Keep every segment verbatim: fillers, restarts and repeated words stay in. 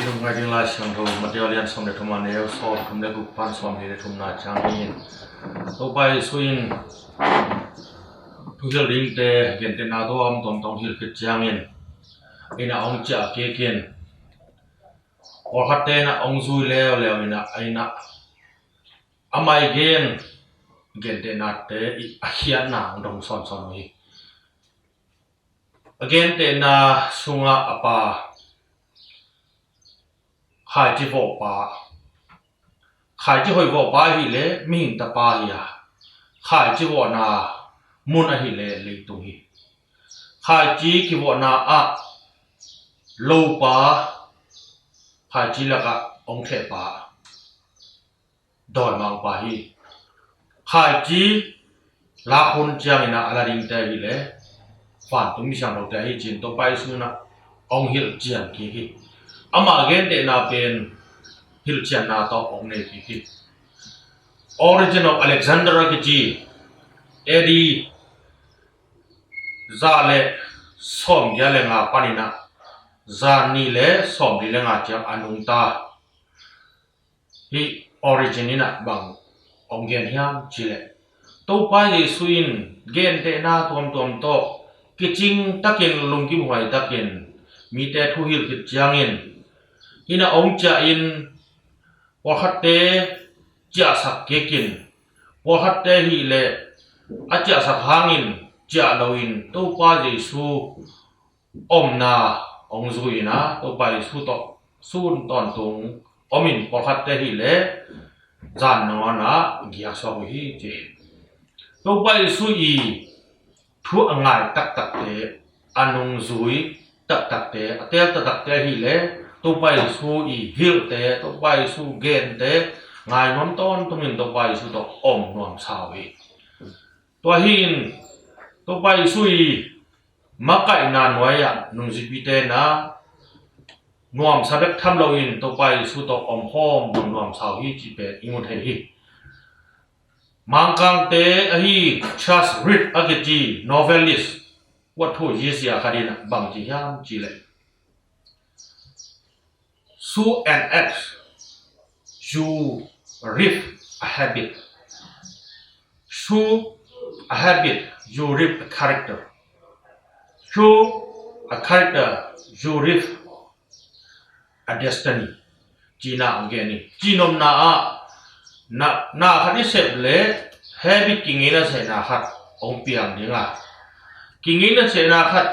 I lungngai ding Lai Siangtho Matthai lian sawm le thum a neu sawm thum le guk pan sawm li le thumna ciang hi in, Topa Jesu in thuhilh dingte gentehna tuamtuam tawh hong hilh khit ciangin, inn ah hong ciah kik in, pawlkhatte inn ah hong zui leuleu in ah, inn ah amah i gen gentehnate i a khiatna hong dong sawnsawn uh hi. A gentehna sungah a pa, khaici vawhpa, khaici hoih vawhpa ahih leh mihing tapa hi a, khaici vawhna mun ahih leh leitung hi. Khaici kivawhna ah lopa, khaici lakah hong thehpa, dawimangpa hi. Khaici lak hun ciangin ah a la dingte ahih leh vantung mi siangthote ahi ci-in Topa Jesu in ah hong hilh cian kik hi. Amah gentehna pen hilhcianna tawh hong nei kik hi. Origin of Alexander a kici A D za le sawmgiat le nga panin ah za nih le sawmli le nga ciang a nungta hi. Origin in ah bang hong gen hiam cih leh, Topa Jesu in gentehna tuamtuam tawh kicing takin, lungkimhuai takin mite thuhilh khit ciangin, inn ah hong ciah in, pawlkhatte ciahsak kik in, pawlkhatte ahih leh a ciahsak hangin ciah loin Topa Jesu omna hong zui in ah, Topa Jesu tawh sun tawntung om in, pawlkhatte ahih leh zan nangawn ah giaksuak uh hi ci hi. Topa Jesu i thu a ngai taktakte, a nungzui taktakte, a teel taktakte ahih leh Topa Jesu i hilhte, Topa Jesu gente ngai nuam tawntungin Topa Jesu tawh om nuamsa uh hi. Tua hi in Topa Jesu i makaihna nuai-ah nungzuipite in ah nuamsa bek tham loin Topa Jesu tawh omkhawm nuamsa uh hi cih pen i mu thei hi. Mangkangte ahi Charles Reeve a kici novelist, kuat thu zizia khat in ah bang ci hiam cih leh, "Through an act, you reap a habit. Through a habit, you reap a character. Through a character, you reap a destiny," cihna hong gen hi. Cihnopna ah, na, na khat i sep leh habit, kingeina sehna khat hong piang ding a, kingeina sehna khat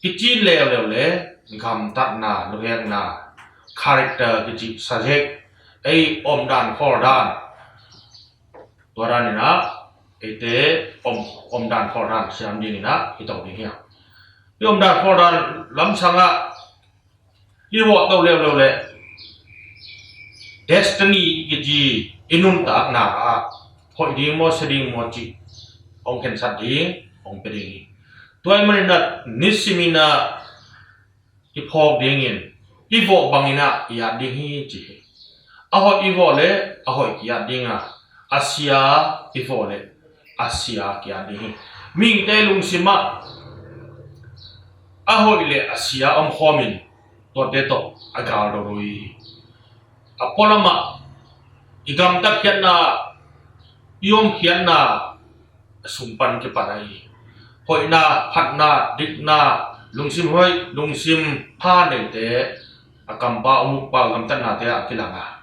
i cin leuleu leh gamtatna, luhekna, character kici subject, ei omdan khawldan, tua dan in ah eite om, omdan khawldan siam ding in ah i to ding hi. I omdan khawldan lamsang ah i vawh to leuleu leh destiny kici i nuntakna ah hoih ding maw, sia ding maw cih hong khensat ding, hong pia ding hi. Tua ahih manin ah nisim in ah i phawk dingin i vawh bangin ah i at ding hi ci hi. A hoih i vawh leh a hoih ki-at ding a, a sia i vawh leh a sia ki-at ding hi. Mihingte lungsim ah a hoih leh a sia omkhawmin tuate tawh a galdo rui hi. A pualamah i gamtat khiatna, i om khiatna a sung pan kipan ahi hi. Hoihna, phatna, dikna, lungsim hoih, lungsim pha neite a kampau a mukpau gamtatnate ah kilang a,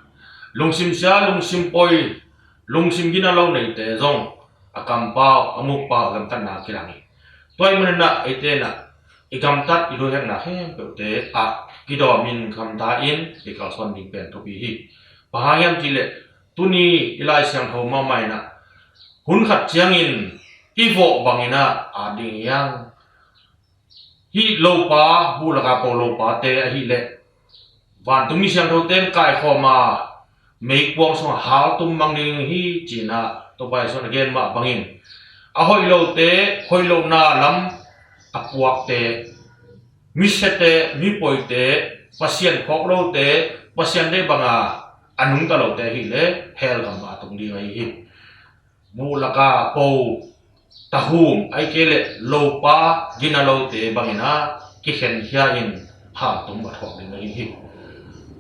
lungsim sia, lungsim poi, lungsim gina lo neite zong a kampau a mukpau gamtatna kilang hi. Tua ahih manin ah eite in ah i gamtat, i luhekna khempeuhte ah kidawmin gamta in i kalsuan ding pen thupi hi. Bang hang hiam cih leh tuni i Lai Siangtho mahmah in ah hun khat ciangin i vawh bangin ah at ding hi hang. Hih lopa, bu laka po lopate ahih leh vantung mi siangthote in kaikhawm a, meikuang sungah haltum mang ding hi ci-in ah Topa Jesu in a gen mah bangin, a hoih lote, hoih lohna lam a puakte, misiate, mipoite, Pasian phawk lote, Pasian deih banga a nungta lote ahih leh hell gam ah a tung ding ahi hi. Muh laka po, tahum, ahih kei leh lopa gina lote bangin ah kikhenkhia in, haltum a thuak ding ahi hi.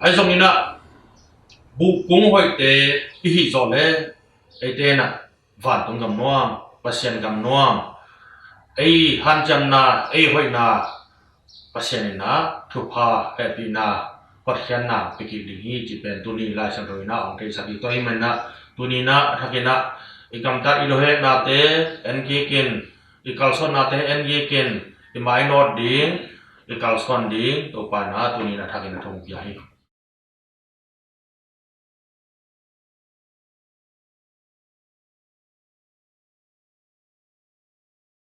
Ahi zongin ah buhkung hoihte i hih zawh le eite in ah vantung gam nuam, Pasian gam nuam, ei hanciamna, ei hoihna Pasian in ah thupha, hehpihna, hotkhiatna pia kik ding hi cih pen tuni Lai Siangtho in ah hong theisak hi. Tua ahih manin ah tuni in ah a thakin ah i gamtat i luhehnate en kik in, i kalsuannate en kik in, i mainawt ding, i kalsuan ding Topa in ah tuni in ah a thakin ah thu hong pia hi.